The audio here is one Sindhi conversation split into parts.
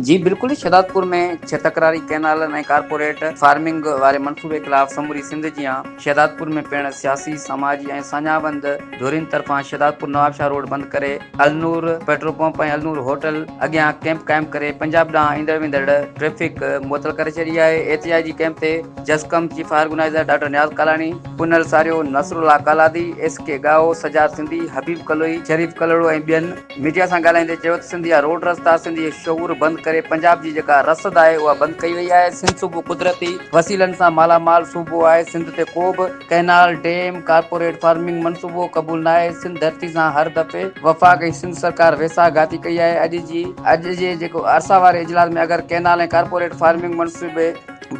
جي بلڪل شهدادپور ۾ ڇھ تڪراري ڪئنالن ۽ ڪارپوريٽ فارمنگ واري منصوبي خلاف سموري سنڌ جيان شهدادپور ۾ پڻ سياسي، سماجي ۽ ساڃاهوند ڌرين طرفان شهدادپور نوابشاهه روڊ بند ڪري النور پيٽرول پمپ ۽ النور هوٽل اڳيان ڪئمپ قائم ڪري پنجاب ڏانهن ايندڙ ويندڙ ٽريفڪ معطل ڪري ڇڏي آهي. احتجاجي ڪئمپ تي جسقم chief organizer doctor Niaz Kalani, Punhal Sario, Nasrullah Kaladi, S K Gaho, Sajjad Sindhi, Habib Kaloi, Sharif Kalhoro ۽ ٻين ميڊيا سان ڳالهائيندي چيو ته سنڌ جا روڊ رستا، سنڌ جو شعور بند ڪري پنجاب جي جيڪا رسد آهي اها بند ڪئي وئي آهي، سنڌ صوبو قدرتي وسيلن سان مالا مال صوبو آهي، سنڌ تي ڪو به ڪئنال، ڊيم، ڪارپوريٽ فارمنگ منصوبو قبول ناهي، سنڌ ڌرتي سان هر دفعي وفاق ۽ سنڌ سرڪار ويساهه گهاتي ڪئي آهي، اڄ جي اڄ جي جيڪو ارسا واري اجلاس ۾ اگر ڪئنال ۽ ڪارپوريٽ فارمنگ منصوبي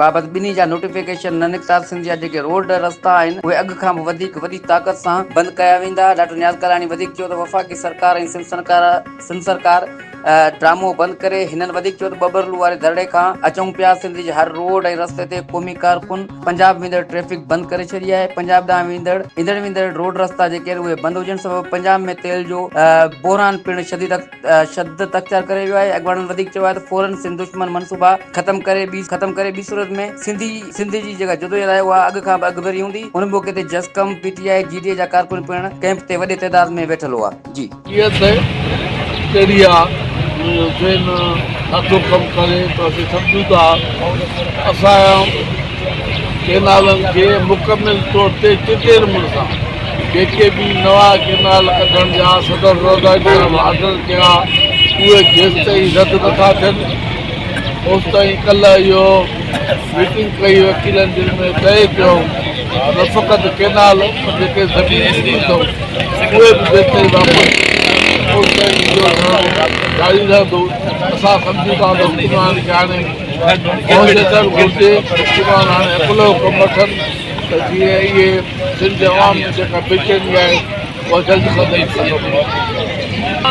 بابت ٻنهي جا نوٽيفڪيشن نه نڪتا، سنڌ جا جيڪي روڊ رستا آهن اهي اڳ کان به وڌيڪ وڏي طاقت سان بند ڪيا ويندا، ڊاڪٽر نياز ڪالاڻي وڌيڪ چيو ته وفاقي سرڪار ۽ سنڌ سرڪار ڊرامو بند ڪري، هنن وڌيڪ چيو ته ٻٻرلو واري ڌرڻي کان اچون پيا، سنڌ جي هر روڊ ۽ رستي تي قومي ڪارڪن پنجاب ويندڙ ٽريفڪ بند ڪري ڇڏي آهي، پنجاب ڏانهن ويندڙ ايندڙ ويندڙ روڊ رستا جيڪي آهن اهي بند هجڻ سبب پنجاب ۾ تيل جو بحران پڻ شديد شدت اختيار ڪري ويو آهي اڳواڻن وڌيڪ چيو آهي ته فورن سنڌ دشمن منصوبا ختم ڪري ٻي ختم ڪري ٻي صورت ۾ سنڌي سنڌ جي جيڪا جدوجهد آهي اها اڳ کان به اڳڀري هوندي ان موقعي تي جسقم پي ٽي آء جي ڊي اي جا ڪارڪن پڻ ڪئمپ تي وڏي تعداد ۾ ويٺل هئا جي. ڪيئن ته ڪهڙي آ منهنجو ذهن نٿو ڪم ڪري ته اسين سمجهون ٿا ته اسان ڪئنالن کي مڪمل طور تي چٽي نموني سان جيڪي به نوان ڪئنال ڪڍڻ جا صدر زرداري صاحب آرڊر ڪيا اهي جيستائين رد نٿا ٿين اوستائين ڪلهه اهو ميٽنگ ڪئي وڪيلن جن ۾ طئي ڪيو نه فقط ڪئنال پر جيڪي زمين ڏني اٿئون اهي به جيستائين واپس اوستائين اهو ڌرڻو جاري رهندو. اسان سمجهون ٿا ته حڪمران کي هاڻي هوش اچڻ گهرجي حڪمران هاڻي عقل جو ڪم وٺن ته جيئن اهي سنڌ جي عوام ۾ جيڪا بيچيني آهي اها جلد کان جلد ختم ٿئي.